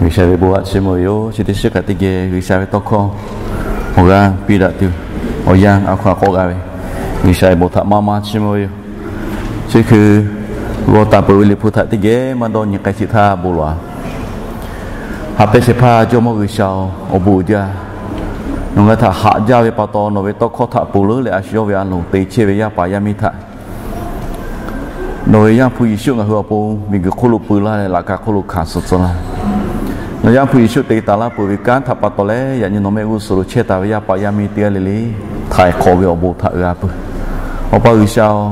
G'uiˬsha ve bon htaꞈ chiˇ mvuh ve yoˬ. Chi teˇ shiˉ kaꞈ teˇ geh G'uiˬsha ve tawˇ hkawˇ awˬ g'aˇ piˇ daꞈ tuˬ, awˬ yanˇ a hkaw-anˬ k'awꞈ g'a ve G'uiˬsha ve bon htaꞈ maˇ maˇ chiˇ mvuh ve yoˬ. Chi hkui g'aw taˍ peuˬ ve Liꞈ hpu htaꞈ teˇ geh maˇ dawˇ nyi k'ai sheˍ htaˇ bon lawˬ-a. Haꞈ pehnˇ shehˍ hpaˇ Jawˇmawˇ G'uiˬsha-oˬ, awˬ bon uiˍ jaˇ. Nawˬ ngaˬ htaꞈ haꞈ jaˇ ve pa taw, nawˬ ve tawˇ hkawˇ htaꞈ ponˬ leuˉ leh a shu yawˇ ve a loˍ te chehˇ ve yaˇ paˍ yaˇ miˇ htaꞈ nawˬ ve Yaˇ hpu Yeˍsuˆ ngaˬ hui awˬ pon miˬguiˬ hk'oˆ lo peu laˇ leh laꞈ ka hk'oˆ lo hkanˍ suh tcuh laˇ. Nawˬ Yaˇ hpu Yeˍsuˆ te taˍ laˇ peuˬ ve kanˉ htaꞈ pa taw leh, yaꞈ nyi nawˬ mehˆ g'uˇ suhˍ lo chehˇ taˍ ve yaˇ paˍ yaˇ miˇ teˇ g'aˇ le le htaiˍ hk'awꞈ ve awˬ bon htaꞈ g'a peuˬ. Awˬ pa G'uiˬsha-oˬ,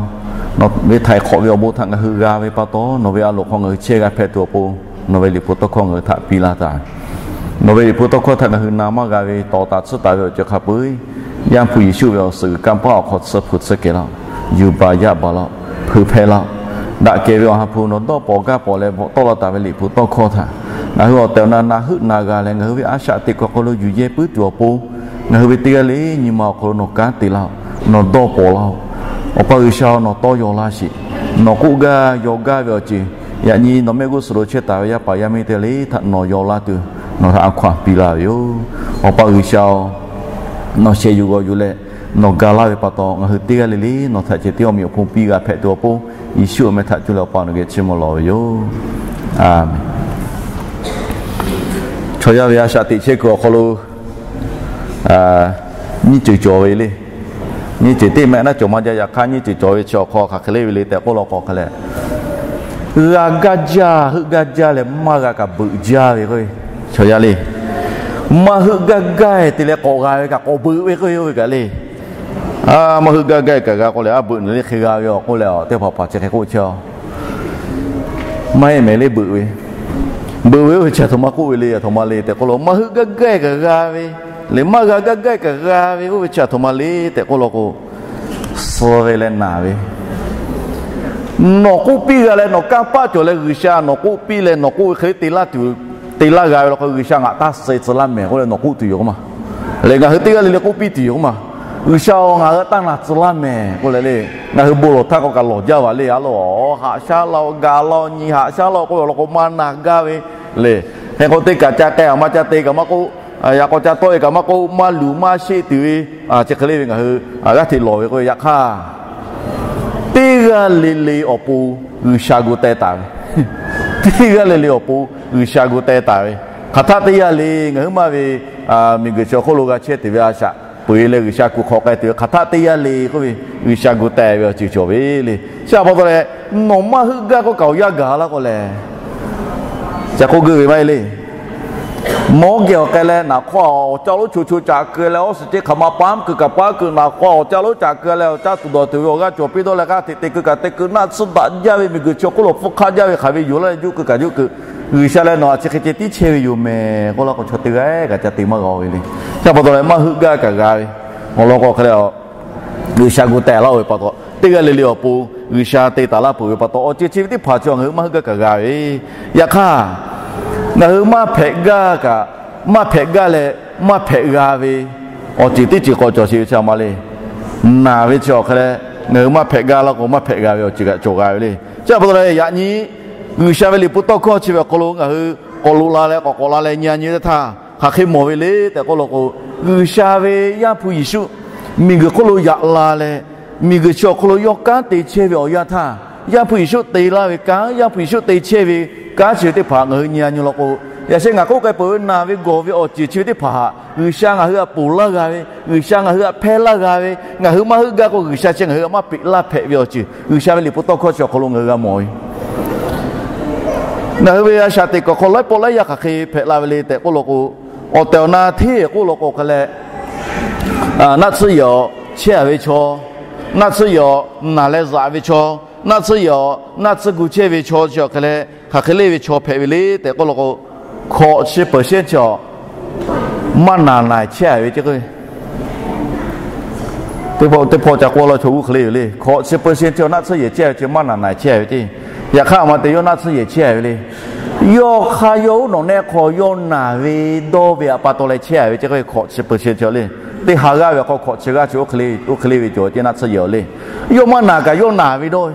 nawˬ ve htaiˍ hk'awꞈ ve awˬ bon htaꞈ ngaˬ hui g'a ve pa taw, nawˬ ve a loˍ hk'aw ngaˬ hui chehˇ g'a hpehꞈ tuˬ awˬ pon, nawˬ ve Liꞈ hpu tawˇ hkawˇ ngaˬ hui htaꞈ piˇ laˇ taˍ. Nawˬ ve Liꞈ hpu tawˇ hkawˇ htaꞈ ngaˬ hui na maˇ g'a ve tawˍ taˍ tsuhˇ taˍ ve awˬ ceuˬ hk'a peu-eˬ, Yaˇ hpu Yeˍsuˆ ve awˬ suhˍ g'uiˬ kanˇ paˆ awˬ hk'aw tsuhˇ hpu tsuhˇ kehˬ laˇ-oˆ. Yuˬ baˬ yaˇ baˬ laˇ-oˆ. Hpeuꞈ hpehˇ laˇ-oˆ. Daꞈ kehˬ ve awˬ ha hpu nawˬ dawˇ pawnˍ gaˇ pawnˍ leh bvuhꞈ tawˆ la taˍ ve Liꞈ hpu tawˇ hkawˇ htaꞈ ngaˬ hui awˬ tehˬ awˬ na na heuˆ na g'a leh, ngaˬ hui ve a shaꞈ teꞈ kuiˬ awˬ hk'aw lo yuˬ yehˇ puiˉ tuˬ awˬ pon, ngaˬ hui ve teˇ g'aˇ le nyi ma awˬ hk'aw lo nawˬ kanˉ te laˇ-oˆ. Nawˬ dawˇ pawnˍ laˇ-oˆ. Awˬ pa G'uiˬsha-oˬ, nawˬ tawˇ yaw laˇ sheˍ. Nawˬ k'oˆ gaˇ yaw gaˇ ve awˬ ceuˬ, yaꞈ nyi nawˬ mehˆ g'uˇ suhˍ lo chehˇ taˍ ve yaˇ paˍ yaˇ miˇ teˇ g'aˇ le htaꞈ nawˬ yaw laˇ tuˬ nawˬ htaꞈ a hkaw-anˬ piˇ laˇ ve yoˬ. Awˬ pa G'uiˬsha-oˬ, nawˬ sheh yuˬ g'awˬ yuˬ leh nawˬ ga laˇ ve pa taw, ngaˬ hui teˇ g'aˇ le le nawˬ htaꞈ ceh tiˉ awˬ meꞈ awˬ hponˇ piˇ g'a hpehꞈ tuˬ awˬ pon, Yeˍsuˆ awˬ meh htaꞈ cuˇ leh Awˬ pa nawˬ geh chiˇ mvuh lawˬ ve yoˬ. Aˍmenˍ. Chaw yaˇ ve a shaꞈ teꞈ chehˇ kuiˬ awˬ hk'aw lo nyiˇ ceuˬ cawˬ ve le. Nyiˇ ceuˬ teˇ mehˆ naˉ cawˬ maˇ jaˇ. Yaꞈ hk'aˇ nyiˇ ceuˬ cawˬ ve chi awˬ hk'aw hk'aˬ hk'e le ve le tehꞈ k'oˆ law k'o hk'e leh, g'a gaˇ jaˇ, heuˆ gaˇ jaˇ leh maˇ g'a kaꞈ beuꞈ jaˇ ve k'o, chaw yaˇ le, maˇ heuˆ gaˇ gaˇ te leh k'awꞈ g'a ve kaꞈ k'awꞈ beuꞈ ve k'o, oˇ ve kaꞈ le. Maˇ heuˆ gaˇ gaˇ kaꞈ g'a k'o leh, a beuꞈ naˬ le hk'e g'a ve awˬ k'oˆ leh, teˇ hpaˍ hpaˍ chi hk'e k'oˆ chehˇ-oˬ. Maˇ heˆ mehˍ le, beuꞈ ve, beuꞈ ve oˇ ve chi a htoꞈ ma k'oˆ ve le, a htoꞈ ma le tehꞈ k'oˆ law, maˇ heuˆ gaˇ gaˇ kaꞈ g'a ve, leh maˇ g'a gaˇ gaˇ kaꞈ g'a ve oˇ ve chi a htoꞈ ma le tehꞈ k'oˆ law k'o, suh ve leh naˬ ve, nawˬ k'oˆ piˇ g'a leh nawˬ kanˇ paˆ cawˬ leh G'uiˬsha nawˬ k'oˆ piˇ leh nawˬ k'oˆ ve hk'e le te laˇ tuˬ, te laˇ g'a ve law k'o, G'uiˬsha ngaˬ taˇ suh tcuh laˇ mehˍ k'oˆ leh nawˬ k'oˆ tuˬ yoˬ k'oˆ ma. Leh ngaˬ hui teˇ g'aˇ le le k'oˆ piˇ tuˬ yoˬ k'oˆ ma. G'uiˬsha-oˬ, ngaˬ hui taˇ naˬ tcuh laˇ mehˍ k'oˆ leh le, ngaˬ hui bon lawˬ htaˇ k'awꞈ kaꞈ lawˬ jaˇ ve le. A lo, haꞈ shaˉ laˇ-oˬ, gaˬ laˇ-oˬ, nyi haꞈ shaˉ laˇ-oˬ k'oˆ ve awˬ lawn k'o maˇ naˬ gaˇ ve le. Hk'e k'o teˇ kaꞈ ca k'ai a ma ca te kaꞈ maˇ k'oˆ, yaꞈ k'aw ca tawˆ e kaꞈ maˇ k'oˆ, maˇ luˬ maˇ sheˆ tuˬ ve, chi hk'e le ve ngaˬ hui g'aˇ hteꞈ lawˬ ve k'o, yaꞈ hk'aˇ teˇ g'aˇ le le awˬ pon G'uiˬsha gu teh taˍ ve, teˇ g'aˇ le le awˬ pon G'uiˬsha gu teh taˍ ve, hk'aˬ htaˆ teˇ yanˇ le ngaˬ hui maˇ ve miˬguiˬ chi awˬ hk'oˆ lo g'a chehˇ tuˬ ve a shaꞈ peu-eˬ leh G'uiˬsha kuˬ hk'awꞈ k'ai tuˬ ve hk'aˬ htaˆ teˇ yanˇ le k'oˆ ve, G'uiˬsha gu teh ve awˬ ceuˬ cawˬ ve le. Chi a pa taw leh, nawˬ maˇ heuˆ gaˇ k'oˆ kaꞈ awˬ yanˇ gaˬ laˇ k'o lehˬ, ca k'oˆ geuˆ ve maˇ heˆ le. Mawˉ geh awˬ k'ai leh naˍ hk'aw awˬ caˇ lonˉ cho cho caꞈ keu leh, awˬ suhˍ ceˇ hk'aˬ ma paˉ keu kaꞈ paˉ keu, naˍ hk'aw awˬ caˇ lonˉ caꞈ keu leh awˬ caˇ tuˬ dawˬ tuˬ ve awˬ g'aˇ cawˬ piˇ dawˇ leh g'aˇ hteꞈ te keu kaꞈ te keu, naˆ tsuhˇ daꞈ jaˇ ve miˬguiˬ chi awˬ hk'oˆ lo hpfuhˇ hk'aˆ jaˇ ve hk'aˬ ve yoˬ laˇ leh juˆ keu kaꞈ juˆ keu, G'uiˬsha leh nawˬ a chi hk'e ceh tiˉ chehˇ ve yoˬ mehˍ k'oˆ laˇ k'o, chaw teˇ g'aˇ kaꞈ ca te maˇ g'a ve le. Chi a pa taw leh maˇ heuˆ gaˇ kaꞈ g'a ve, awˬ lawn k'o hk'e leh G'uiˬsha gu teh laˇ-oˬ ve pa taw, teˇ g'aˇ le le awˬ pon G'uiˬsha te taˍ laˇ peuˬ ve pa taw, awˬ ceuˬ chi ve teˇ hpaˍ chi ngaˬ hui maˇ heuˆ gaˇ kaꞈ g'a ve. Yaꞈ hk'aˇ, ngaˬ hui maˇ hpehꞈ gaˇ kaꞈ, maˇ hpehꞈ gaˇ leh maˇ hpehꞈ g'a ve awˬ ceuˬ teˇ ceuˬ k'awꞈ cawˬ sheˍ ve chi a ma le. Naˬ ve chi awˬ hk'e leh, ngaˬ hui maˇ hpehꞈ gaˇ laˇ k'o maˇ hpehꞈ g'a ve awˬ ceuˬ kaꞈ cawˬ g'a ve le. Chi a pa taw leh yaꞈ nyi G'uiˬsha ve Liꞈ hpu tawˇ hkawˇ chi ve awˬ hk'aw lo ngaˬ hui k'awꞈ loꞈ la leh k'awꞈ k'awꞈ la leh nyi a nyi teˇ htaˇ, hk'aˬ hk'e mawˬ ve le tehꞈ k'oˆ law k'o, G'uiˬsha ve Yaˇ hpu Yeˍsuˆ miˬguiˬ hk'oˆ lo yaꞈ la leh, miˬguiˬ chi awˬ hk'aw lo yawˇ kanˉ te chehˇ ve awˬ yanˇ htaˇ, Yaˇ hpu Yeˍsuˆ te laˇ ve kanˉ, Yaˇ hpu Yeˍsuˆ te chehˇ ve kanˉ chi ve teˇ hpaˍ ngaˬ hui nyi a nyi law k'o, yaꞈ sheh ngaˬ k'oˆ k'ai peuˬ ve naˬ ve gawˬ ve awˬ ceuˬ chi ve teˇ hpaˍ htaꞈ G'uiˬsha ngaˬ hui htaꞈ ponˬ laˇ g'a ve, G'uiˬsha ngaˬ hui htaꞈ hpehˇ laˇ g'a ve, ngaˬ hui maˇ heuˆ gaˇ k'o G'uiˬsha chi ngaˬ hui htaꞈ maˇ peꞈ laˇ hpehꞈ ve awˬ ceuˬ G'uiˬsha ve Liꞈ hpu tawˇ hkawˇ chi awˬ hk'aw lo ngaˬ hui g'a mawˬ ve Ngaˬ hui ve a shaꞈ teꞈ kuiˬ awˬ hk'aw laiˉ pawˆ laiˉ yaˇ hk'aˬ hk'e hpehꞈ la ve le tehꞈ k'oˆ law k'o, awˬ tehˬ awˬ na hteˇ k'oˆ law k'o hk'e leh, naˆ tsuhˇ yehˬ awˬ chehˇ a ve chaw, naˆ tsuhˇ yehˬ awˬ naˬ leh zaꞈ ve chaw, naˆ tsuhˇ yehˬ awˬ naˆ tsuhˇ gu chehˇ ve chaw chi awˬ hk'e leh, hk'aˬ hk'e le ve chaw hpehꞈ ve le tehꞈ k'oˆ law k'o, hkawꞈ chi percent chi awˬ maˇ naˬ naiˬ chehˇ a ve ceˇ k'o, teˇ pawˆ ca k'oˆ law chaw g'uˇ hk'e le ve le. Hkawꞈ chi percent chi awˬ naˆ tsuhˇ yehˬ chehˇ ve chi maˇ naˬ naiˬ chehˇ a ve ceˇ. Yaꞈ hk'aˇ a ma te yawˇ naˆ tsuhˇ yehˬ chehˇ a ve le. Yawˇ hk'aˇ yawˇ uˉ nawꞈ nehˆ hk'aw yawˇ naˬ ve dawˇ ve a pa taw leh chehˇ a ve ceˇ k'o, hkawꞈ chi percent chi le. Teˇ ha g'aˇ ve awˬ hk'aw hkawꞈ chi g'aˇ chi oˇ hk'e le ve cawˬ ceˇ naˆ tsuhˇ yehˬ le. Yawˇ maˇ naˬ kaꞈ yawˇ naˬ ve dawˇ ve,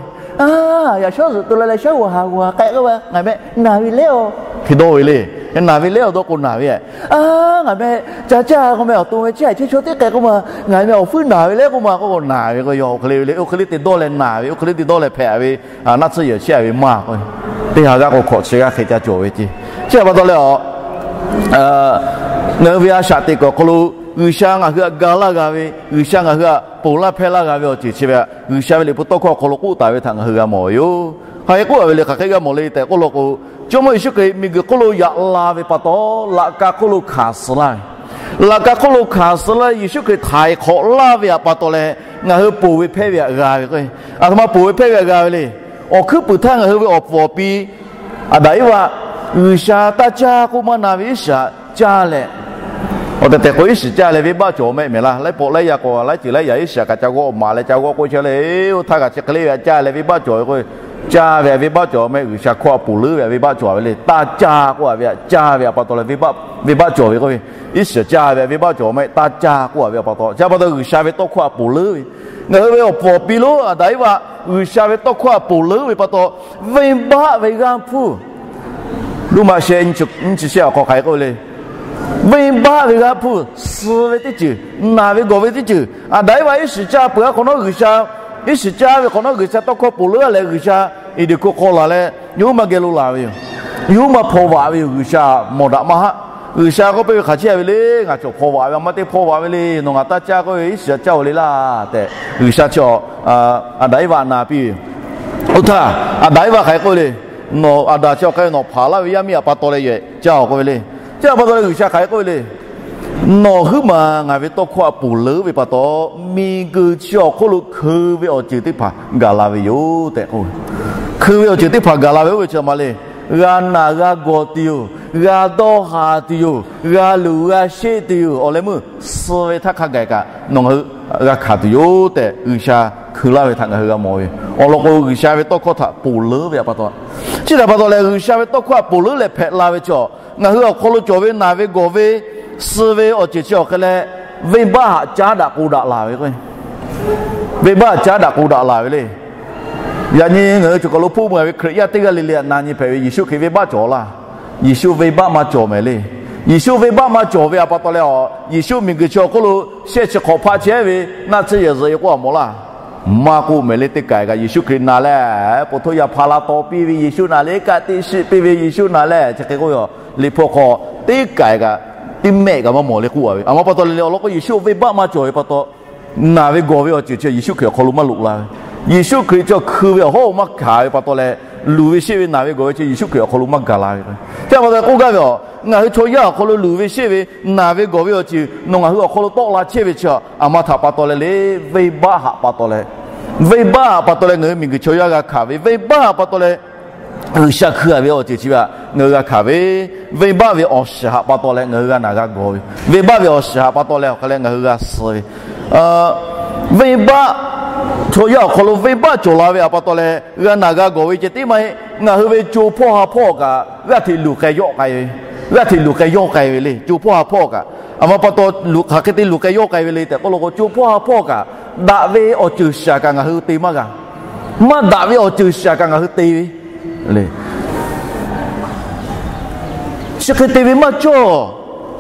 yaꞈ shawˉ zuhꞈ tu la leh shaˉ g'awˬ ha g'awˬ ha k'ai k'oˆ ve ngaˬ meh naˬ ve le-oˬ, hk'e dawˇ ve le. Naˬ ve lehˬ awˬ dawˇ k'o naˬ ve, a, ngaˬ meh ca caˇ k'oˆ meh awˬ to meh chehˇ chehˇ chaw teˇ k'ai k'oˆ ma, ngaˬ meh awˬ hpuiˉ naˬ ve lehˬ k'oˆ ma k'o, naˬ ve k'o, yawˇ oˇ hk'e le ve le, oˇ hk'e le te dawˇ leh naˬ ve, oˇ hk'e le te dawˇ leh hpehꞈ ve, naˆ tsuhˇ yehˬ chehˇ ve maˇ k'o, teˇ ha g'aˇ k'o hkawꞈ chi g'aˇ hk'e ca cawˬ ve ce. Chi htaꞈ pa taw leh a, ngaˬ hui ve a shaꞈ teꞈ kuiˬ awˬ hk'aw lo G'uiˬsha ngaˬ hui htaꞈ ga laˇ g'a ve, G'uiˬsha ngaˬ hui htaꞈ ponˬ laˇ hpehˇ laˇ g'a ve awˬ ceuˬ chi ve htaꞈ G'uiˬsha ve liꞈ hpu tawˇ hkawˇ awˬ hk'aw lo k'oˆ taˍ ve htaꞈ ngaˬ hui g'a mawˬ ve yoˬ. Hk'aˬ hk'e k'oˆ a ve le, hk'aˬ hk'e g'a mawˬ le tehꞈ k'oˆ law k'o, Jawˇmawˇ Yeˍsuˆ Hkriꞈ miˬguiˬ hk'oˆ lo yaꞈ la ve pa taw, laꞈ ka hk'oˆ lo hkanˍ suh laˇ ve, laꞈ ka hk'oˆ lo hkanˍ suh laˇ, Yeˍsuˆ Hkriꞈ htaiˍ hk'awꞈ laˇ ve htaꞈ pa taw leh, ngaˬ hui ponˬ ve hpehˇ ve htaꞈ g'a ve k'o, a htoꞈ ma ponˬ ve hpehˇ ve htaꞈ g'a ve le. Awˬ hkuiˉ puiˍ htaˇ ngaˬ hui ve awˬ puˍ awˬ pi Aˍdanˍ Eˇvaꞈ G'uiˬsha taˇ caˇ k'oˆ maˇ na ve iˉ shiˍ caˇ leh, awˬ tehˬ tehˬ k'o iˉ shiˍ caˇ leh venˇbaˆ cawˬ mehˆ mehˍ laˇ. Laiˉ pawˆ laiˉ yaˇ k'o, laiˉ ceuˬ laiˉ yaꞈ iˉ shiˍ kaꞈ ca g'awˆ maˍ leh ca g'awˆ k'oˆ chehˇ le, oˇ htaˇ kaꞈ chi hk'e le ve htaꞈ caˇ leh venˇbaˆ cawˬ ve k'o, caˇ ve htaꞈ venˇbaˆ cawˬ mehˆ, G'uiˬsha hkawˇ htaꞈ ponˬ leuˉ ve htaꞈ venˇbaˆ cawˬ ve le. Taˇ caˇ k'oˆ a ve htaꞈ caˇ ve htaꞈ pa taw leh venˇbaˆ cawˬ ve k'oˆ ve, iˉ shiˍ caˇ ve htaꞈ venˇbaˆ cawˬ mehˆ, taˇ caˇ k'oˆ a ve htaꞈ pa taw, chi pa taw G'uiˬsha ve tawˇ hkawˇ htaꞈ ponˬ leuˉ ve, ngaˬ hui ve awˬ puˍ awˬ pi lo Aˍdanˍ Eˇvaꞈ G'uiˬsha ve tawˇ hkawˇ htaꞈ ponˬ leuˉ ve pa taw, venˇbaˆ ve g'aˇ hpuˇ, Roˉmaꞈ sheh nyiˇ chi shehˆ awˬ hk'aw hk'aˬ hk'e k'oˆ ve le. Venˇbaˆ ve g'aˇ hpuˇ suh ve teˇ ceuˬ, naˬ ve gawˬ ve teˇ ceuˬ, Aˍdanˍ Eˇvaꞈ iˉ shiˍ caˇ peuˬ a hk'awꞈ nawˉ G'uiˬsha, iˉ shiˍ caˇ ve hk'awꞈ nawˉ G'uiˬsha tawˇ hkawˇ ponˬ leuˉ a leh G'uiˬsha Eˍdenˍ hkuˇ hk'aw laˬ leh, yawˇ huiˉ maˇ geh lo laˬ ve yoˬ. Yawˇ huiˉ maˇ hpaw vaꞈ ve yoˬ. G'uiˬsha mawˬ daꞈ maˇ haˆ. G'uiˬsha k'oˆ piˇ ve, hk'aˬ chehˇ ve le, ngaˬ cawˬ hpaw vaꞈ ve, a ma teˇ hpaw vaꞈ ve le, nawˬ ngaˬ taˇ caˇ k'oˆ ve iˉ shiˍ caˇ-oˬ le laˇ tehꞈ, G'uiˬsha chi Aˍdanˍ Eˇvaꞈ na piˇ ve yoˬ. Oˇ htaˇ Aˍdanˍ Eˇvaꞈ hk'aˬ hk'e k'oˆ ve le. Nawˬ Aˍdanˍ chi awˬ hk'a nawˬ hpanˍ laˇ ve yaˇ miˇ htaꞈ pa taw leh yehˬ caˇ-oˬ k'oˆ ve le. Chi htaꞈ pa taw leh G'uiˬsha hk'aˬ hk'e k'oˆ ve le. Nawˬ huiˉ maˬ ngaˬ ve tawˇ hkawˇ htaꞈ ponˬ leuˉ ve pa taw, miˬguiˬ chi awˬ hk'oˆ lo hkeu ve awˬ ceuˬ teˇ hpaˍ gaˬ la ve yoˬ tehꞈ k'oˆ ve. Hkeu ve awˬ ceuˬ teˇ hpaˍ gaˬ la ve oˇ ve chi ma le. G'a naˬ g'a gawˬ tuˬ yoˬ. G'a dawˇ haˍ tuˬ yoˬ. G'a luˬ g'a sheˆ tuˬ yoˬ. Awˬ leh meuˇ suh ve htaˇ hk'a gaˬ kaꞈ nawˬ ngaˬ hui g'a hkanˍ tuˬ yoˬ tehꞈ G'uiˬsha hkeu laˇ ve htaꞈ ngaˬ hui g'a mawˬ ve. Awˬ lawn k'o, G'uiˬsha ve tawˇ hkawˇ htaꞈ ponˬ leuˉ ve htaꞈ pa taw, chi htaꞈ pa taw leh G'uiˬsha ve tawˇ hkawˇ htaꞈ ponˬ leuˉ leh hpehꞈ la ve chaw, ngaˬ hui awˬ hk'aw lo cawˬ ve naˬ ve gawˬ ve, suh ve awˬ ceuˬ chi awˬ hk'e leh, venˇbaˆ htaꞈ caˉ daꞈ k'o daꞈ laˬ ve k'o, venˇbaˆ htaꞈ caˉ daꞈ k'o daꞈ laˬ ve le. Yaꞈ nyi ngaˬ hui cawˬ kaˬ lo hpoˆ meuˇ ve Hkriꞈ yaˇ teˇ g'aˇ le le htaꞈ na nyi hpehꞈ ve, Yeˍsuˆ Hkriꞈ venˇbaˆ cawˬ laˇ. Yeˍsuˆ venˇbaˆ maˇ cawˬ mehˍ le. Yeˍsuˆ venˇbaˆ maˇ cawˬ ve htaꞈ pa taw leh a, Yeˍsuˆ miˬguiˬ chi awˬ hk'oˆ lo shehˆ chi hk'awꞈ hpaˆ chehˇ ve naˆ tsuhˇ yehˬ zuhꞈ e k'oˆ a mawˬ laˇ. Maˇ k'oˆ mehˍ le. Teˇ kaˬ kaꞈ Yeˍsuˆ Hkriꞈ na leh, po htoˇ yaˇ hpaˍ la taw piˇ ve Yeˍsuˆ na leh, kaˆ teˇ shiˆ piˇ ve Yeˍsuˆ na leh chi hk'e k'oˆ ve a, Liꞈ hpu hk'aw teˇ kaˬ kaꞈ teˇ mehˆ kaꞈ maˇ mawˬ le k'oˆ a ve. A ma pa taw leh le awˬ lawn k'o, Yeˍsuˆ venˇbaˆ maˇ cawˬ ve pa taw, naˬ ve gawˬ ve awˬ ceuˬ chi Yeˍsuˆ Hkriꞈ awˬ hk'aw lo maˇ loꞈ la ve. Yeˍsuˆ Hkriꞈ chi hkui ve awˬ hawˉ maˇ hkanˍ ve pa taw leh, luˬ ve sheˆ ve naˬ ve gawˬ ve chi Yeˍsuˆ Hkriꞈ awˬ hk'aw lo maˇ gaˬ la ve. Chi pa taw k'oˆ gaˇ ve a, ngaˬ hui chaw yaˇ awˬ hk'aw lo luˬ ve sheˆ ve, naˬ ve gawˬ ve awˬ ceuˬ nawˬ ngaˬ hui awˬ hk'aw lo tawˆ la chehˇ ve chi, a ma htaꞈ pa taw leh le, venˇbaˆ htaꞈ pa taw leh, venˇbaˆ htaꞈ pa taw leh ngaˬ hui miˬguiˬ chaw yaˇ g'a hkanˍ ve, venˇbaˆ htaꞈ pa taw leh G'uiˬsha hkui a ve awˬ ceuˬ chi ve htaꞈ ngaˬ hui g'a hkanˍ ve, venˇbaˆ ve awˬ shiˍ htaꞈ pa taw leh ngaˬ hui g'a naˬ g'a gawˬ ve, venˇbaˆ ve awˬ shiˍ htaꞈ pa taw leh awˬ hk'a leh ngaˬ hui g'a suh ve, venˇbaˆ, chaw yaˇ awˬ hk'aw lo venˇbaˆ cawˬ la ve htaꞈ pa taw leh g'a naˬ g'a gawˬ ve ceh tiˉ maˇ heˆ. Ngaˬ hui ve co hpawˇ ha hpawˇ kaꞈ g'aˇ hteꞈ luˬ k'ai yawˆ k'ai ve, g'aˇ hteꞈ luˬ k'ai yawˆ k'ai ve le. Co hpawˇ ha hpawˇ kaꞈ, a ma pa taw hk'aˬ hk'e te luˬ k'ai yawˆ k'ai ve le tehꞈ k'oˆ law k'o, co hpawˇ ha hpawˇ kaꞈ daꞈ ve awˬ ceuˬ shiˍ kaꞈ ngaˬ hui te maˇ g'a. Maˇ daꞈ ve awˬ ceuˬ shiˍ kaꞈ ngaˬ hui te ve le. Chi hk'e te ve maˇ cawˇ,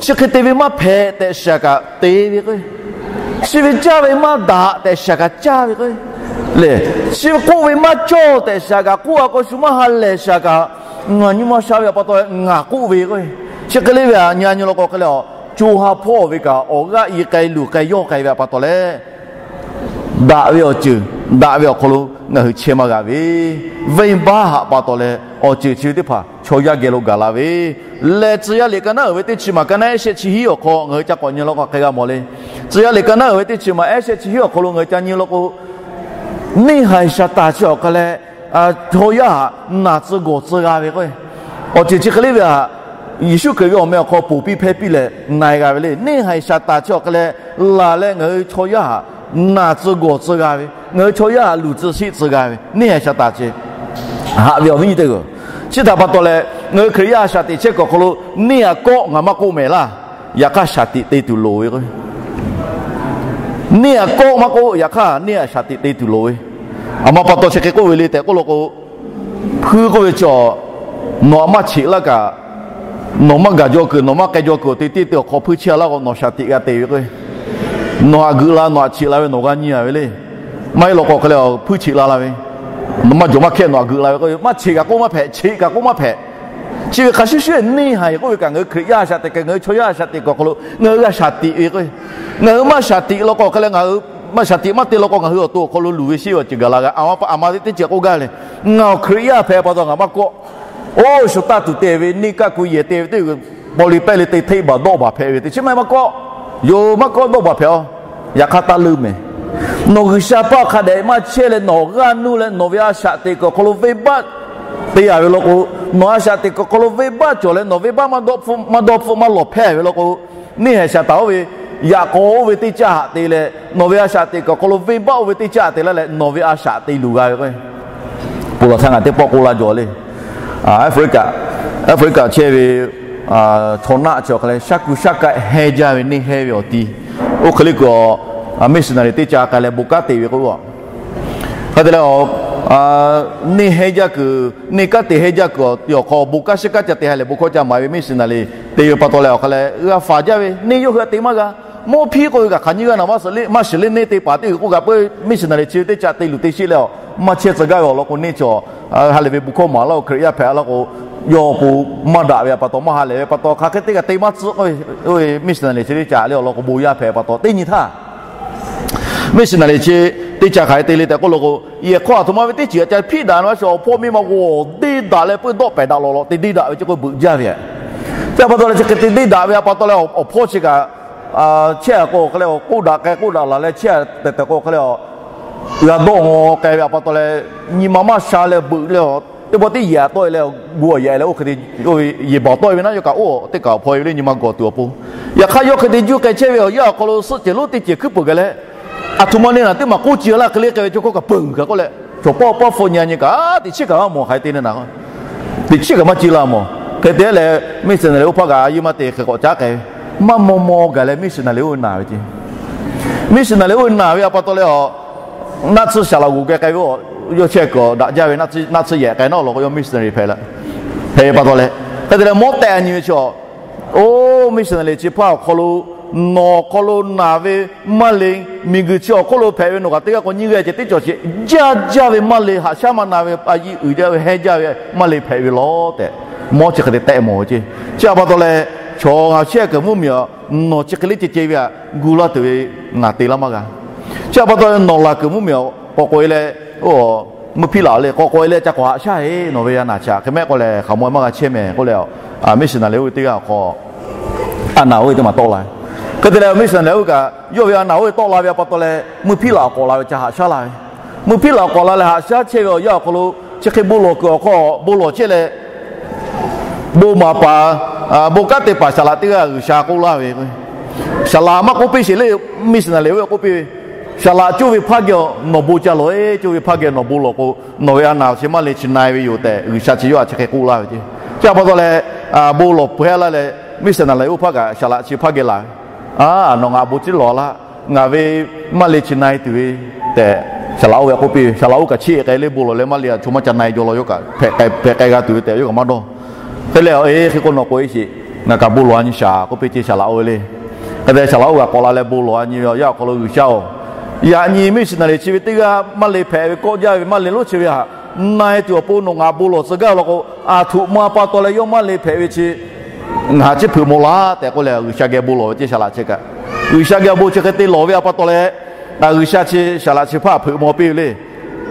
chi hk'e te ve maˇ hpehꞈ tehꞈ shiˍ kaꞈ te ve k'o, chi ve caˇ ve maˇ daꞈ tehꞈ shiˍ kaꞈ caˇ ve k'o, le, chi ve k'oˆ ve maˇ cawˇ tehꞈ shiˍ kaꞈ k'oˆ a k'o, shu maˇ ha lehˬ shiˍ kaꞈ, ngaˬ nyi ma sha ve htaꞈ pa taw ngaˬ k'oˆ ve k'o, chi hk'e le ve htaꞈ nyi a nyi law k'o hk'e le a, co ha hpawˇ ve kaꞈ awˬ g'aˇ i k'ai luˬ k'ai yawˆ k'ai ve htaꞈ pa taw leh daꞈ ve awˬ ceuˬ, daꞈ ve awˬ hk'aw lo ngaˬ hui chehˇ maˇ g'a ve, venˇbaˆ htaꞈ pa taw leh awˬ ceuˬ chi ve teˇ hpaˍ chaw yaˇ geh lo gaˬ la ve, lehˬ tcuh yaˇ liꞈ ka naˉ uiˍ ve teˇ chi maˬ ka naˉ ehˉ shehˆ chi hiˉ awˬ hk'aw ngaˬ hui ca k'awꞈ nyi law k'o hk'e g'a mawˬ le. Tcuh yaˇ liꞈ ka naˉ uiˍ ve teˇ chi maˬ ehˉ shehˆ chi hiˉ awˬ hk'aw lo ngaˬ hui ca nyi law k'o, neˇ haiˬ Saˍtanˍ chi awˬ hk'a leh chaw yaˇ htaꞈ naˬ tcuh gawˬ tcuh g'a ve k'o, awˬ ceuˬ chi hk'e le ve htaꞈ Yeˍsuˆ Hkriꞈ ve awˬ meh awˬ hk'aw ponˬ piˇ hpehˇ piˇ leh na e g'a ve le. Neˇ haiˬ Saˍtanˍ chi awˬ hk'a leh laˬ leh ngaˬ hui chaw yaˇ htaꞈ naˬ tcuh gawˬ tcuh g'a ve, ngaˬ hui chaw yaˇ htaꞈ luˬ tcuh sheˆ tcuh g'a ve neˇ haiˬ Saˍtanˍ chi haꞈ ve awˬ viˉ nyi teˇ g'aˇ. Chi htaꞈ pa taw leh ngaˬ hui Hkriꞈ yaˇ shaˍ tiꞈ chehˇ kuiˬ awˬ hk'aw lo neˇ htaꞈ kawˆ ngaˬ maˇ k'oˆ mehˍ laˇ. Yaꞈ hk'aˇ shaˍ tiꞈ te tuˬ loˍ ve k'o, neˇ htaꞈ kawˆ maˇ k'oˆ, yaꞈ hk'aˇ neˇ htaꞈ shaˍ tiꞈ te tuˬ loˍ ve. A ma pa taw chi hk'e k'oˆ ve le tehꞈ k'oˆ law k'o, hpuiˇ k'oˆ ve chi, nawˬ htaꞈ maˇ cheꞈ laˇ kaꞈ, Nawˬ maˇ gaˬ jaw kuiˬ, nawˬ maˇ k'ai jaw kuiˬ awˬ te tiˉ te awˬ hk'aw hpuiˇ cheˇ a laˇ k'o, nawˬ shaˍ tiꞈ g'a te ve k'o, nawˬ haꞈ g'euꞈ la, nawˬ haꞈ cheꞈ la ve nawˬ g'a nyi a ve le. Maˇ heˆ law k'o hk'e leh awˬ hpuiˇ cheꞈ la la ve, nawˬ maˇ jawˬ maˇ hkehˇ nawˬ haꞈ g'euꞈ la ve k'o, maˇ cheꞈ kaꞈ k'oˆ maˇ hpehꞈ, cheꞈ kaꞈ k'oˆ maˇ hpehꞈ. Chi ve hk'a shuˍ shuˍ neˇ haiˬ k'oˆ ve kaꞈ ngaˬ hui Hkriꞈ yaˇ shaꞈ teꞈ kaꞈ, ngaˬ hui chaw yaˇ shaꞈ teꞈ kaꞈ awˬ hk'aw lo ngaˬ hui g'a shaˍ tiꞈ ve k'o, ngaˬ hui maˇ shaˍ tiꞈ law k'o hk'e leh, ngaˬ hui maˇ shaˍ tiꞈ maˇ te law k'o, ngaˬ hui awˬ to awˬ hk'aw lo luˬ ve sheˆ ve awˬ ceuˬ gaˬ la g'a. A ma pa a ma ve teˇ ceuˬ k'oˆ gaˇ leh, ngaˬ awˬ Hkriꞈ yaˇ hpehꞈ pa taw ngaˬ maˇ kawˆ. Oˇ shu taˇ tuˬ te ve neˇ kaˆ ku yehˬ te ve teˇ paw li pehˇ le te hteˆ baˬ dawˆ baˬ hpehꞈ ve teˇ chi maˇ maˇ kawˆ. Yoˬ, maˇ kawˆ dawˆ baˬ hpehꞈ a. Yaꞈ hk'aˇ taˇ leuˇ mehˍ. Nawˬ G'uiˬsha paˇ hk'a dehꞈ maˇ chehˇ leh nawˬ g'aˇ nuˇ leh nawˬ ve a shaꞈ teꞈ kuiˬ awˬ hk'aw lo venˇbaˆ te a ve law k'o, nawˬ a shaꞈ teꞈ kuiˬ awˬ hk'aw lo venˇbaˆ cawˬ leh nawˬ venˇbaˆ maˇ dawˆ hpfuhˆ maˇ dawˆ hpfuhˆ maˇ lawˬ hpehˇ ve law k'o, neˇ haiˬ shaˍ taˍ oˇ ve yaꞈ k'aw oˇ ve teˇ caˇ haꞈ te leh nawˬ ve a shaꞈ teꞈ kuiˬ awˬ hk'aw lo venˇbaˆ oˇ ve teˇ caˇ te laˇ leh nawˬ ve a shaꞈ te luˬ g'a ve k'o, ponˬ laˬ htaˇ ngaˬ teˇ pawˆ k'oˆ laˇ jaw le. Aˍfriˆkaꞈ, Aˍfriˆkaꞈ chehˇ ve chaw naˆ chi awˬ hk'a leh shaˉ kuiˬ shaˉ kaˆ hehnˇ jaˇ ve neˇ hehnˇ ve awˬ ti, oˇ hk'e le kuiˬ a, missionary teˇ ca k'ai leh bon kanˉ te ve k'o, hk'e te leh, neˇ hehnˇ jaˇ kuiˬ, neˇ kanˉ te hehnˇ jaˇ kuiˬ awˬ ti awˬ hk'aw bon kanˉ shiˉ kanˉ ca te ha lehˬ bon hkawˇ ca maˍ ve missionary te ve pa taw leh awˬ hk'a leh g'a faˍ jaˇ ve neˇ yawˇ hui a te maˇ g'a. Mawˇ hpiˇ k'oˆ ve kaꞈ hk'aˬ nyiˇ g'aˇ naˬ maˇ shiˍ le, maˇ shiˍ le neˇ te paˍ teˇ g'uiˬ k'oˆ kaꞈ peuˬ missionary chi ve teˇ ca te luˬ te sheˆ leh a, maˇ chehˇ tcuh gaˇ ve awˬ lawn k'o neˇ chi a, ha lehˬ ve bon hkawˇ maˍ laˇ-o Hkriꞈ yaˇ hpehꞈ laˇ k'o, yawˇ awˬ pon maˇ daꞈ ve a pa taw maˇ ha lehˬ ve pa taw hk'aˬ hk'e te kaꞈ te maˇ tcuh k'oˆ ve, missionary chi teˇ ca le awˬ lawn k'o bon yaˇ hpehꞈ pa taw teˇ nyi htaˇ, missionary chi teˇ ca hk'aˬ hk'e te le tehꞈ k'oˆ law k'o, yehˬ hk'aw aˬ htoꞈ ma ve teˇ ceuˬ a ca hpiˇ daꞈ na maˇ sha awˬ hpawˇ miˇ ma g'aw deˇ daꞈ leh peuˇ dawˆ pehˍ daꞈ lawˬ lawꞈ te deˇ daꞈ ve chi k'o beuꞈ jaˇ ve. Chi a pa taw leh chi hk'e te deˇ daꞈ ve a pa taw leh awˬ hpawˇ chi kaꞈ chehˇ a k'o hk'e leh k'oˆ daꞈ k'ai k'oˆ daꞈ laˬ leh chehˇ tehꞈ tehꞈ k'o hk'e leh, g'a dawˇ ngaw k'ai ve a pa taw leh nyi ma maˇ sha leh beuꞈ leh, teˇ pawˆ tiˉ yehˬ a tawˆ e leh gu awˬ yehˬ leh oˇ hk'e te, yehˬ baˬ tawˆ e ve naˉ yawˇ kaꞈ oˇ teˇ kaꞈ awˬ hpawˇ e ve le nyi ma gawˬ tuˬ awˬ pon. Yaꞈ hk'aˇ yawˇ hk'e te juˇ k'ai chehˇ ve awˬ yanˇ awˬ hk'aw lo suhˆ cehˬ lonˉ teˇ cehˬ hkuiˉ peuˬ gaˬ leh, aˬ htoꞈ ma neˇ naˬ teˇ maˬ k'oˆ ci laˇ hk'e le k'ai ve chaw hkawˇ kaꞈ peuˬ kaꞈ k'oˆ leh, chaw pawˆ pawˆ hpu nyi a nyi kaꞈ teꞈ chiˉ kaꞈ maˇ mawˬ hk'aˬ hk'e te ne naˬ teꞈ chiˉ kaꞈ maˇ ci la mawˬ. Hk'e te leh missionary oˇ hpaˇ kaꞈ a yeˇ maˇ te hk'e k'awꞈ caˉ k'ai ve, maˇ maw maw gaˬ leh missionary oˇ ve naˬ ve ce. Missionary oˇ ve naˬ ve a pa taw leh a, naˆ tsuhˇ saˍ laꞈ g'oˍ geh k'ai ve, yawˇ chehˇ kuiˬ daꞈ jaˇ ve, naˆ tsuhˇ yehˬ k'ai naˉ law k'o yawˇ missionary hpehꞈ la, hpehꞈ ve pa taw leh, hk'e te leh mawˇ tehꞈ a nyi ve chi a, oˇ missionary chi hpaˇ awˬ hk'aw lo, nawˬ awˬ hk'aw lo naˬ ve maˇ le, miˬguiˬ chi awˬ hk'oˆ lo hpehꞈ ve nawˬ kaꞈ teˇ g'aˇ k'o nyiˇ g'aˇ ceh teˇ cawˬ ceh jaˇ jaˇ ve maˇ le, haꞈ shaˉ maˇ na ve, a yiˇ uiˍ jaˇ ve, hehnˇ jaˇ ve maˇ le hpehꞈ ve lawˬ tehꞈ, mawˇ chi hk'e te tehˆ mawˬ ve ce. Chi a pa taw leh, chaw ngaˬ chehˇ kuiˬ mvuhˇmiˬ a, nawˬ chi hk'e le ceh ceh ve htaꞈ gu laˇ tuˬ ve ngaˬ te laˇ maˇ g'a. Chi a pa taw leh nawˬ laˬ kuiˬ mvuhˇmiˬ a k'awꞈ k'oꞈ e leh, mvuhˇ hpiˇ laꞈ leh k'awꞈ k'oꞈ e leh ca k'awꞈ haꞈ shaˉ e nawˬ ve a naˬ chi hk'e mehˆ k'oˆ leh hk'aˬ mawˇ maˇ g'a chehˇ mehˍ k'oˆ leh, missionary oˇ ve teˇ g'aˇ awˬ hk'aw a naˬ oˇ ve teˇ maˬ tawˆ la ve. Hk'e te leh missionary oˇ ve kaꞈ yawˇ ve a naˬ oˇ ve tawˆ la ve a pa taw leh mvuhˇ hpiˇ laꞈ k'awꞈ la ve ca haꞈ shaˉ la ve. Mvuhˇ hpiˇ laꞈ k'awꞈ la leh haꞈ shaˉ chehˇ ve awˬ yanˇ awˬ hk'aw lo chi hk'e bon lawˬ kuiˬ awˬ hk'aw bon lawˬ chehˇ leh, bon maˍ paˍ, bon kanˉ te paˍ saˍ laꞈ teˇ g'aˇ G'uiˬsha k'oˆ laˇ ve, saˍ laꞈ maˇ k'oˆ piˇ sheˍ le, missionary oˇ ve k'oˆ piˇ ve, saˍ laꞈ coˇ ve hpaˇ geh nawˬ bon ca lawˬ e, coˇ ve hpaˇ geh nawˬ bon lawˬ k'o, nawˬ ve a naˬ chi maˇ le chi na e ve yoˬ tehꞈ G'uiˬsha chi yawˇ htaꞈ chi hk'e k'oˆ laˇ ve ce. Chi a pa taw leh, bon lawˬ peuˬ hehˉ laˇ leh, missionary oˇ hpaˇ kaꞈ saˍ laꞈ chi hpaˇ geh laˬ ve, a, nawˬ ngaˬ bon ciˉ lawˬ laˇ, ngaˬ ve maˇ le chi na e tuˬ ve tehꞈ, saˍ laꞈ oˇ ve k'oˆ piˇ ve, saˍ laꞈ oˇ kaꞈ cheˇ k'ai leh bon lawˬ leh maˇ le a chaw maˇ ca na e jaw law, yawˇ kaꞈ hpehꞈ k'ai ga tuˬ ve tehꞈ yawˇ kaꞈ maˇ dawˇ. Hk'e leh, e hk'e k'o nawˬ k'oꞈ e sheˍ, ngaˬ kaꞈ bon lawˬ a nyi shaˍ k'oˆ piˇ ce saˍ laꞈ oˇ ve le. Hk'e te saˍ laꞈ oˇ kaꞈ k'awꞈ la leh bon lawˬ a nyi ve awˬ yanˇ awˬ hk'aw lo G'uiˬsha-oˬ, yaꞈ nyi missionary chi ve teˇ g'aˇ maˇ le hpehꞈ ve kawˆ jaˇ ve maˇ le lonˉ chi ve htaꞈ na e tuˬ awˬ pon nawˬ ngaˬ bon lawˬ tcuh gaˇ law k'o, aˬ htoꞈ ma pa taw leh yawˇ maˇ le hpehꞈ ve chi ngaˬ chi hpeuꞈ maw laˇ tehꞈ k'oˆ leh G'uiˬsha geh bon lawˬ ve ce saˍ laꞈ chi kaꞈ. G'uiˬsha geh bon chi hk'e te lawˬ ve a pa taw leh, G'uiˬsha chi saˍ laꞈ chi hpaˇ hpeuꞈ maw piˇ ve le.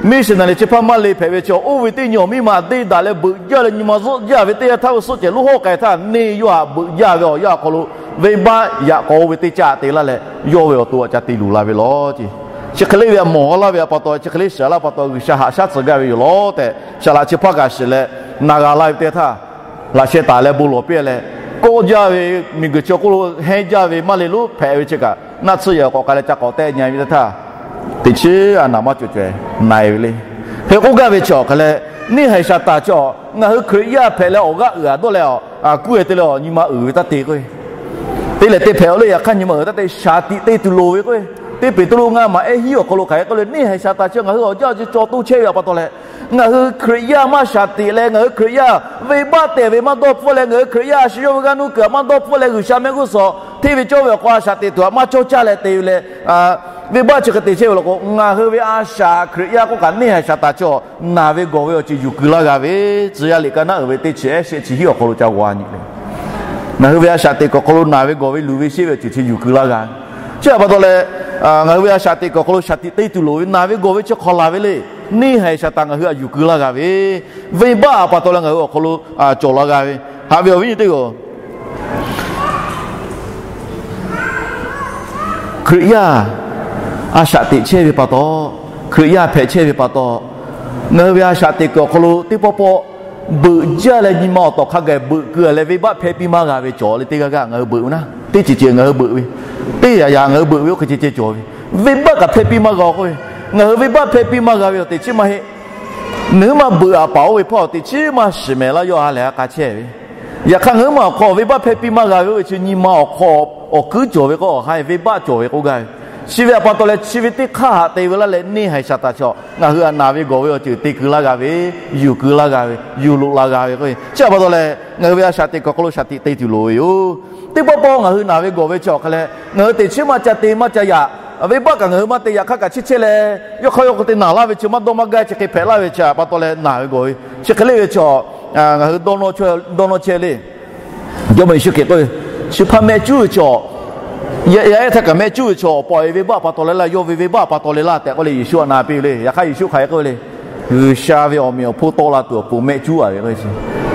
Missionary chi hpaˇ maˇ le hpehꞈ ve chi oˇ ve teˇ nyi awˬ miˇ ma deˇ daꞈ leh beuꞈ jaˇ leh nyi ma zuhˆ jaˇ ve teˇ yanˇ htaˇ ve suhˆ cehˬ lonˉ hawˉ k'ai htaˇ neˇ yawˇ htaꞈ beuꞈ jaˇ ve awˬ yanˇ awˬ hk'aw lo, venˇbaˆ yaꞈ k'aw oˇ ve teˇ caˆ te laˇ leh, yawˇ ve awˬ to a ca te luˬ la ve lawˬ ce. Chi hk'e le ve a mawˬ laˇ ve a pa taw, chi hk'e le shiˍ laˇ pa taw G'uiˬsha haꞈ shaˉ tcuh gaˇ ve yoˬ lawˬ tehꞈ saˍ laꞈ chi hpaˇ kaꞈ shiˍ leh, na g'a laˇ ve teˇ htaˇ, laꞈ sheh taˍ leh bon lawˬ piˇ leh, kawˆ jaˇ ve miˬguiˬ chi awˬ hk'oˆ lo hehnˇ jaˇ ve maˇ le lonˉ hpehꞈ ve chi kaꞈ naˆ tsuhˇ yehˬ k'awꞈ k'ai leh ca k'awꞈ tehˆ nyi ve teˇ htaˇ, teꞈ chiˉ a naˬ maˇ cawˬ caweh na e ve le. Hk'e k'oˆ gaˇ ve chi awˬ hk'e leh, neˇ haiˬ Saˍtanˍ chi a, ngaˬ hui Hkriꞈ yaˇ hpehꞈ leh awˬ g'aˇ uiˍ a dawˇ leh a, kuˇ e te leh awˬ nyi ma uiˍ ve taˇ te k'o, te lehˬ te hpehꞈ a le. Yaꞈ hk'aˇ nyi ma uiˍ taˇ te, shaˍ tiꞈ te tuˬ loˍ ve k'o, teˇ Peˍtruˆ ngaˇ maˬ ehˉ hiˉ awˬ hk'aw lo hk'aˬ hk'e k'oˆ le, neˇ haiˬ Saˍtanˍ chi ngaˬ hui awˬ jaˇ awˬ ci caw toˇ chehˇ ve a pa taw leh, Ngaˬ hui Hkriꞈ yaˇ maˇ shaˍ teꞈ leh, ngaˬ hui Hkriꞈ yaˇ venˇ baˆ te ve maˇ dawˇ hpfuhˆ leh, ngaˬ hui Hkriꞈ yaˇ a shu yawˇ ve g'aˇ nuˇ kuiˬ maˇ dawˇ hpfuhˆ leh, G'uiˬsha mehˆ g'uˇ suhˍ hteˇ ve cawˇ ve awˬ hk'aw a shaꞈ teꞈ tuˬ htaꞈ maˇ cawˇ caˇ leh te ve leh, venˇ baˆ chi hk'e te chehˇ ve law k'o, ngaˬ hui ve a shaꞈ Hkriꞈ yaˇ k'oˆ kaꞈ neˇ haiˬ shaˍ taˍ chi awˬ naˬ ve gawˬ ve awˬ ceuˬ yuˬ keu laˇ g'a ve, Tcuh yaˇ liꞈ ka naˉ uiˍ ve teˇ chi ehˉ shehˆ chi hiˉ awˬ hk'aw lo ca g'aw nyi le. Ngaˬ hui ve a shaꞈ teꞈ kuiˬ awˬ hk'aw lo naˬ ve gawˬ ve luˬ ve sheˆ ve awˬ ceuˬ chi yuˬ keu laˇ g'a ve. Chi a pa taw leh, ngaˬ hui ve a shaꞈ teꞈ kuiˬ awˬ hk'aw lo shaˍ tiꞈ te tuˬ loˍ ve naˬ ve gawˬ ve chi hk'aw laˬ ve le. Neˇ haiˬ shaˍ taˍ ngaˬ hui htaꞈ yuˬ keu laˇ g'a ve, venˇ baˆ a pa taw leh ngaˬ hui awˬ hk'aw lo cawˬ la g'a ve, haꞈ ve awˬ viˉ nyi teˇ g'aˇ Hkriꞈ yaˇ a shaꞈ teꞈ chehˇ ve pa taw, Hkriꞈ yaˇ hpehꞈ chehˇ ve pa taw, ngaˬ hui ve a shaꞈ teꞈ kuiˬ awˬ hk'aw lo teˇ pawˆ pawˆ beuꞈ jaˇ leh nyi ma awˬ tawˍ hk'a gaˬ beuꞈ keu leh venˇ baˆ hpehˇ piˇ maˇ g'a ve cawˬ le. Teˇ g'aˇ g'aˇ ngaˬ hui beuꞈ ve naˉ, teˇ ceuˬ ceuˬ ngaˬ hui beuꞈ ve, teˇ yaꞈ yaꞈ ngaˬ hui beuꞈ ve oˇ hk'e ceh ceh cawˬ ve, venˇ baˆ kaꞈ hpehˇ piˇ maˇ g'a k'oˆ ve, ngaˬ hui venˇ baˆ hpehˇ piˇ maˇ g'a ve awˬ teꞈ chiˉ maˇ heˆ. Ngaˬ hui maˇ beuꞈ a paˍ oˇ ve hpawˇ awˬ teꞈ chiˉ maˇ shiˍ mehˍ laˇ yawˇ ha lehˬ ha k'a chehˇ ve. Yaꞈ hk'aˇ ngaˬ hui ma awˬ hk'aw venˇ baˆ hpehˇ piˇ maˇ g'a ve oˇ ve chi nyi ma awˬ hk'aw awˬ kuiˉ cawˬ ve k'o, awˬ ha venˇ baˆ cawˬ ve k'oˆ gaˇ ve. Chi ve a pa taw leh chi ve teˇ hk'aˇ haꞈ te ve laˇ leh neˇ haiˬ shaˍ taˍ chaw ngaˬ hui htaꞈ naˬ ve gawˬ ve awˬ ceuˬ te keu laˇ g'a ve, yuˬ keu laˇ g'a ve, yuˬ loꞈ la g'a ve k'o, chi a pa taw leh ngaˬ hui ve a shaꞈ teꞈ kuiˬ awˬ hk'aw lo shaˍ tiꞈ te tuˬ loˍ ve yoˬ. Teˇ pawˆ pawˆ ngaˬ hui naˬ ve gawˬ ve chi awˬ hk'a leh, ngaˬ hui teꞈ chiˉ maˇ ca te maˇ ca yaꞈ, venˇ baˆ kaꞈ ngaˬ hui maˇ te yaꞈ hk'aˇ kaꞈ chehˇ chehˇ leh, yawˇ hk'aˇ yawˇ k'o te naˬ laˇ ve chi maˇ dawˇ maˇ gaˇ chi hk'e hpehꞈ laˇ ve chi a pa taw leh naˬ ve gawˬ ve chi hk'e le ve chi, ngaˬ hui dawˇ nawˇ chehˇ le. Jawˇmawˇ Yeˍsuˆ Hkriꞈ k'oˆ ve, chi hpaˇ mehˆ cuˉ ve chi, yaˇ ehˉ htaˇ kaꞈ mehˆ cuˉ ve chaw pawꞈ e venˇ baˆ pa taw leh laˇ, yawˇ ve venˇ baˆ pa taw leh laˇ tehꞈ k'oˆ le Yeˍsuˆ htaꞈ na piˇ ve le. Yaꞈ hk'aˇ Yeˍsuˆ hk'aˬ hk'e k'oˆ ve le, G'uiˬsha ve awˬ meꞈ awˬ hponˇ tawˆ la tuˬ awˬ pon mehˆ cuˉ a ve k'o chi.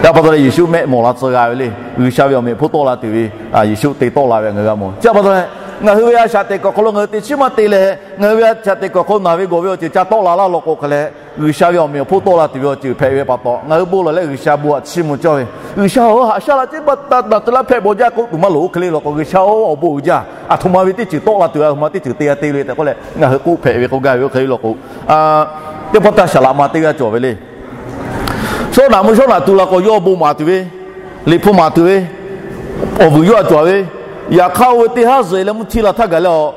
Yaꞈ pa taw leh Yeˍsuˆ mehˆ mawˬ la tcuh g'a ve le. G'uiˬsha ve awˬ meꞈ awˬ hponˇ tawˆ la tuˬ ve Yeˍsuˆ te tawˆ la ve ngaˬ hui g'a mawˬ. Chi a pa taw leh ngaˬ hui ve a shaꞈ teꞈ kuiˬ awˬ hk'aw lo ngaˬ hui teꞈ chiˉ maˇ te leh, ngaˬ hui ve a shaꞈ teꞈ kuiˬ awˬ hk'aw lo naˬ ve gawˬ ve awˬ ceuˬ ca tawˆ la laˇ law k'o hk'a leh, G'uiˬsha ve awˬ meꞈ awˬ hponˇ tawˆ la tuˬ ve awˬ ceuˬ hpehꞈ ve pa taw, ngaˬ hui bon lawˬ leh G'uiˬsha bon htaꞈ chiˇ mvuh cawˇ ve, G'uiˬsha-oˬ, haꞈ shaˉ la ceˉ maˇ taˍ, naˬ te laˇ hpehꞈ bawˬ jaˇ k'oˆ tuˬ maˇ loˍ. Oˇ hk'e le law k'o, G'uiˬsha-oˬ, awˬ bon uiˍ jaˇ. Aˬ htoꞈ ma ve teˇ ceuˬ tawˆ la tuˬ, aˬ htoꞈ ma teˇ ceuˬ te g'a te le tehꞈ k'oˆ leh ngaˬ hui k'oˆ hpehꞈ ve k'o gaˇ ve oˇ hk'e le law k'o, teˇ pawˆ taˇ saˍ laꞈ ma teˇ g'aˇ cawˬ ve le. Shawˉ naꞈ mvuhˇ shawˉ naꞈ tu la k'o, yawˇ bon maˍ tuˬ ve, liꞈ hpu maˍ tuˬ ve, awˬ vuiˬ yawˇ a cawˬ ve, yaꞈ hk'aˇ oˇ ve teˇ haˉ zuhꞈ e leh mvuhˇ htiˇ la htaˇ gaˬ leh a,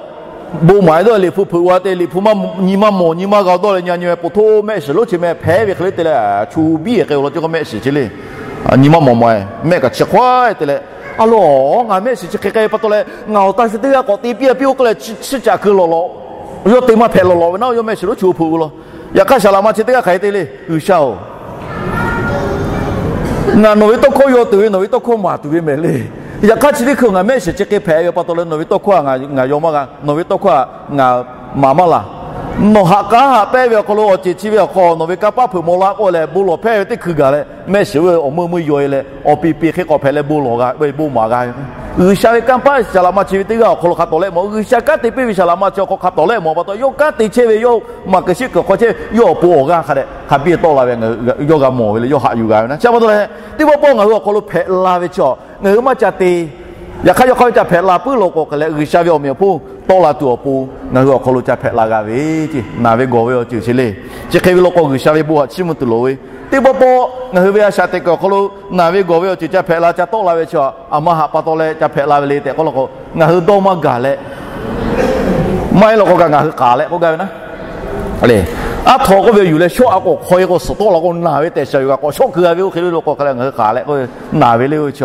bon maˍ e dawˇ liꞈ hpu hpeuꞈ g'a te, liꞈ hpu maˇ nyi maˇ mawˬ, nyi maˇ g'a dawˇ leh nyi a nyi ve po htoˇ mehˆ shiˍ lonˉ chi meh hpehꞈ ve hk'e le te leh, chu biˇ e k'ai law ce k'o mehˆ shiˍ chi le. Nyi maˇ mawˬ mawˬ e mehˆ kaꞈ chi hk'aw e te leh, a loˬ, ngaˬ mehˆ shiˍ chi hk'e k'ai pa taw leh ngaˬ awˬ ta shu teˇ g'aˇ k'awꞈ te piˇ a piˇ oˇ k'oˆ leh chiˇ caꞈ keu lawꞈ lawꞈ, yawˇ te maˇ hpehꞈ lawꞈ lawꞈ ve naˉ, yawˇ mehˆ shiˍ lonˉ chi hpeuꞈ ve law. Yaꞈ hk'aˇ saˍ laꞈ ma chi teˇ g'aˇ hk'aˬ hk'e te le, G'uiˬsha-oˬ, ngaˬ nawˬ ve tawˇ hkawˇ yaw tuˬ ve, nawˬ ve tawˇ hkawˇ maˍ tuˬ ve mehˍ le. Yaꞈ hk'aˇ chi teˇ hkui ngaˬ mehˆ shiˍ chi hk'e hpehꞈ ve pa taw leh nawˬ ve tawˇ hkawˇ htaꞈ ngaˬ yaw maˇ g'a, nawˬ ve tawˇ hkawˇ htaꞈ ngaˬ maˍ maˇ laˬ. Nawˬ haꞈ k'aˉ haꞈ pehnˇ ve awˬ hk'aw lo awˬ ceuˬ chi ve awˬ hk'aw nawˬ ve kanˇ paˆ hpeuꞈ maw laˇ k'oˆ leh bon lawˬ hpehˇ ve teˇ hkui gaˬ leh mehˆ shiˍ ve awˬ meuˇ meuˇ yaw e leh awˬ piˍ piˍ hk'e k'awꞈ hpehꞈ leh bon lawˬ g'a, bon maˍ g'a ve. G'uiˬsha ve kanˇ paˆ saˍ laꞈ ma chi ve teˇ g'aˇ awˬ hk'aw lo hk'a tawˍ lehˆ mawˬ, G'uiˬsha kanˉ te piˇ ve saˍ laꞈ ma chi awˬ hk'aw hk'a tawˍ lehˆ mawˬ pa taw, yawˇ kanˉ te chehˇ ve, yawˇ maˍ kuiˬ shiˆ kuiˬ hk'aw chehˇ ve, yawˇ awˬ pon awˬ g'aˇ hk'a dehꞈ hk'a biˇ tawˆ la ve, ngaˬ hui yawˇ g'a mawˬ ve le, yawˇ haꞈ yuˬ g'a ve naˉ. Chi pa taw leh teˇ pawˆ pawˆ ngaˬ hui awˬ hk'aw lo hpehꞈ la ve chi, ngaˬ hui maˇ ca te. Yaꞈ hk'aˇ yawˇ hk'aˇ ve ca hpehꞈ la puiˉ law k'o hk'e leh, G'uiˬsha ve awˬ meꞈ awˬ hponˇ tawˆ la tuˬ awˬ pon ngaˬ hui awˬ hk'aw lo ca hpehꞈ la g'a ve ce, naˬ ve gawˬ ve awˬ ceuˬ chi le. Chi hk'e ve law k'o G'uiˬsha ve bon htaꞈ chiˇ mvuh tuˬ loˍ ve, teˇ pawˆ pawˆ ngaˬ hui ve a shaꞈ teꞈ kuiˬ awˬ hk'aw lo naˬ ve gawˬ ve awˬ ceuˬ ca hpehꞈ la ca tawˆ la ve chi, aˬ ma haꞈ pa taw leh ca hpehꞈ la ve le tehꞈ k'oˆ law k'o, ngaˬ hui dawˇ maˇ gaˬ leh maˇ heˆ law k'o kaꞈ ngaˬ hui k'aˍ leh k'oˆ gaˇ ve naˉ. Aˉ htaw k'oˆ ve yuˬ leh shawˆ a k'o hk'aw e k'o suhˍ tawˆ la k'o naˬ ve tehꞈ shaˍ yoˬ kaꞈ k'awꞈ shawˆ keu g'a ve oˇ hk'e le law k'o hk'a leh ngaˬ hui k'aˍ leh k'oˆ ve naˬ ve le oˇ ve chi.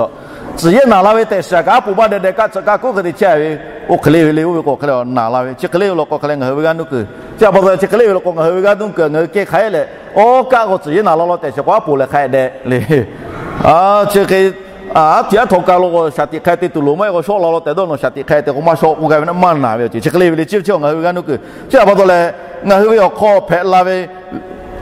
Tcuhˍ yehˇ naˬ la ve tehꞈ shaˍ kaꞈ aˉ poꞈ maˇ deh deh kaˆ tcuh kaˆ kuˉ hk'e te chehˇ ve, oˇ hk'e le ve le oˇ ve k'o hk'a leh naˬ la ve chi hk'e le law k'o hk'a leh ngaˬ hui ve g'aˇ nuˇ kuiˬ, chi a pa taw chi hk'e le ve law k'o ngaˬ hui ve g'aˇ nuˇ kuiˬ ngaˬ hui kehˇ hk'aˬ hehˉ leh, awˬ kaˆ k'o tcuhˍ yehˇ naˬ la law tehꞈ shaˍ k'o aˉ poꞈ leh hk'a deh le. Chi hk'e aˉ htiꞈ aˉ htaw ka lo k'o shaˍ tiꞈ hk'a te tuˬ loˍ maˇ heˆ k'o shawˆ la law tehꞈ dawˇ nawˬ shaˍ tiꞈ hk'a te k'o maˇ shawˆ k'oˆ gaˇ ve naˉ, maˇ naˬ ve awˬ ceuˬ chi hk'e le ve le. Chi chi ngaˬ hui ve g'aˇ nuˇ kuiˬ chi a pa taw leh ngaˬ hui ve awˬ hk'aw hpehꞈ la ve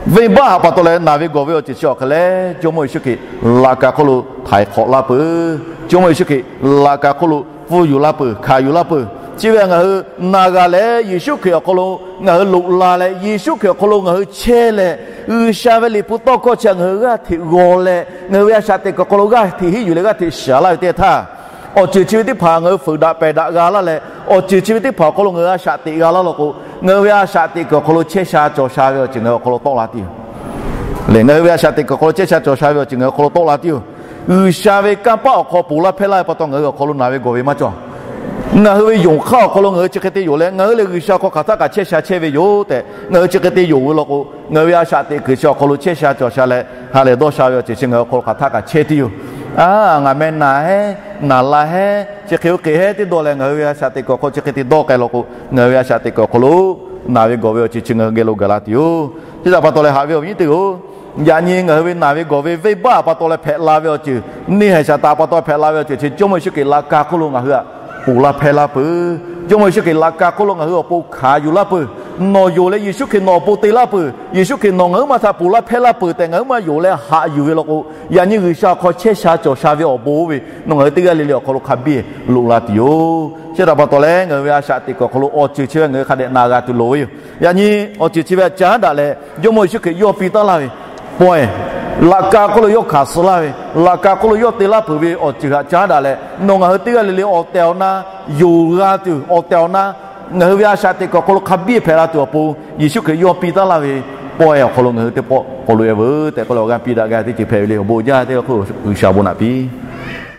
venˇbaˆ htaꞈ pa taw leh naˬ ve gawˬ ve awˬ ceuˬ chi awˬ hk'a leh Jawˇmawˇ Yeˍsuˆ Hkriꞈ laꞈ ka hk'oˆ lo htaiˍ hk'awꞈ laˇ peuˬ. Jawˇmawˇ Yeˍsuˆ Hkriꞈ laꞈ ka hk'oˆ lo pfuhˇ yuˬ laˇ peuˬ, hkanˍ yuˬ laˇ peuˬ. Chi ve ngaˬ hui na g'a leh Yeˍsuˆ Hkriꞈ awˬ hk'aw lo ngaˬ hui loꞈ la leh Yeˍsuˆ Hkriꞈ awˬ hk'aw lo ngaˬ hui chehˇ leh, G'uiˬsha ve liꞈ hpu tawˇ hkawˇ chi htaꞈ ngaˬ hui g'aˇ hteꞈ g'aw leh ngaˬ hui ve a shaꞈ teꞈ kuiˬ awˬ hk'aw lo g'aˇ hteꞈ hiˉ yuˬ leh g'aˇ hteꞈ shiˍ laˇ ve teˇ htaˇ, awˬ ceuˬ chi ve teˇ hpaˍ ngaˬ hui fuiˍ daꞈ pehˬ daꞈ g'a laˇ leh, awˬ ceuˬ chi ve teˇ hpaˍ awˬ hk'aw lo ngaˬ hui a shaꞈ teꞈ g'a laˇ law k'o, ngaˬ hui ve a shaꞈ teꞈ kuiˬ awˬ hk'aw lo chehˇ sha cawˬ sha ve awˬ ceuˬ ngaˬ hui awˬ hk'aw lo tawˆ la tuˬ yoˬ. Lehˬ, ngaˬ hui ve a shaꞈ teꞈ kuiˬ awˬ hk'aw lo chehˇ sha cawˬ sha ve awˬ ceuˬ ngaˬ hui awˬ hk'aw lo tawˆ la tuˬ yoˬ. G'uiˬsha ve kanˇ paˆ awˬ hk'aw ponˬ laˇ hpehˇ laˇ ve pa taw ngaˬ hui awˬ hk'aw lo naˬ ve gawˬ ve maˇ cawˬ. Ngaˬ hui ve yonˍ hk'aˇ awˬ hk'aw lo ngaˬ hui chi hk'e te yonˍ leh, ngaˬ hui lehˬ G'uiˬsha hk'aw hk'aˬ htaˆ kaꞈ chehˇ sha chehˇ ve yoˬ tehꞈ ngaˬ hui chi hk'e te yonˍ ve law k'o, ngaˬ hui ve a shaꞈ teꞈ kuiˬ chi awˬ hk'aw lo chehˇ sha cawˬ sha leh ha lehˬ dawˇ sha ve awˬ ceuˬ chi ngaˬ hui awˬ hk'aw lo hk'aˬ htaˆ kaꞈ chehˇ tuˬ yoˬ. A, ngaˬ meh naˬ heˉ, naˬ la heˉ, chi hk'e oˇ hk'e heˉ teˇ dawˇ leh ngaˬ hui ve a shaꞈ teꞈ kuiˬ awˬ hk'aw chi hk'e te dawˇ k'ai law k'o, ngaˬ hui ve a shaꞈ teꞈ kuiˬ awˬ hk'aw lo naˬ ve gawˬ ve awˬ ceuˬ chi ngaˬ hui geh lo gaˬ la tuˬ yoˬ. Chi htaꞈ pa taw leh haꞈ ve awˬ viˉ nyi teˇ hpaˍ-oˬ, yaꞈ nyi ngaˬ hui ve naˬ ve gawˬ ve venˇbaˆ pa taw leh hpehꞈ la ve awˬ ceuˬ, neˇ haiˬ shaˍ taˍ pa taw hpehꞈ la ve awˬ ceuˬ chi Jawˇmawˇ Yeˍsuˆ Hkriꞈ laꞈ ka hk'oˆ lo ngaˬ hui htaꞈ ponˬ laˇ hpehˇ laˇ peuˬ. Jawˇmawˇ Yeˍsuˆ Hkriꞈ laꞈ ka hk'oˆ lo ngaˬ hui awˬ pon hkanˍ yuˬ laˇ peuˬ. Nawˬ yonˍ leh Yeˍsuˆ Hkriꞈ nawˬ awˬ pon te laˇ peuˬ. Yeˍsuˆ Hkriꞈ nawˬ ngaˬ huiˉ ma htaꞈ ponˬ laˇ hpehˇ laˇ peuˬ tehꞈ ngaˬ huiˉ ma yonˍ leh haꞈ yuˬ ve law k'o, yaꞈ nyi G'uiˬsha awˬ hk'aw chehˇ sha cawˬ sha ve awˬ bon oˇ ve nawˬ ngaˬ hui teˇ g'aˇ le le awˬ hk'aw lo hk'a biˇ loꞈ la tuˬ yoˬ. Chi htaꞈ pa taw leh ngaˬ hui ve a shaꞈ teꞈ kuiˬ awˬ hk'aw lo awˬ ceuˬ chi ve ngaˬ hui hk'a dehꞈ naˬ g'a tuˬ loˍ ve yoˬ. Yaꞈ nyi awˬ ceuˬ chi ve htaꞈ caˉ daꞈ leh Jawˇmawˇ Yeˍsuˆ Hkriꞈ yawˇ piˇ taˉ laˇ ve pawehˇ, laꞈ ka hk'oˆ lo yawˇ hkanˍ suh laˇ ve, laꞈ ka hk'oˆ lo yawˇ te laˇ peuˬ ve awˬ ceuˬ htaꞈ caˉ daꞈ leh, nawˬ ngaˬ hui teˇ g'aˇ le le awˬ tehˬ awˬ na yonˍ g'a tuˬ, awˬ tehˬ awˬ na ngaˬ hui ve a shaꞈ teꞈ kuiˬ awˬ hk'aw lo hk'a biˇ hpehꞈ la tuˬ awˬ pon, Yeˍsuˆ Hkriꞈ yawˇ piˇ taˉ laˇ ve pawehˇ awˬ hk'aw lo ngaˬ hui teˇ pawˆ k'awꞈ loꞈ e veuˬ tehꞈ k'oˆ leh awˬ g'aˇ piˇ daꞈ gaˇ teˇ ceuˬ hpehꞈ ve le. Awˬ bon jaˇ teˇ g'aˇ hk'oˆ G'uiˬsha bon naꞈ piˇ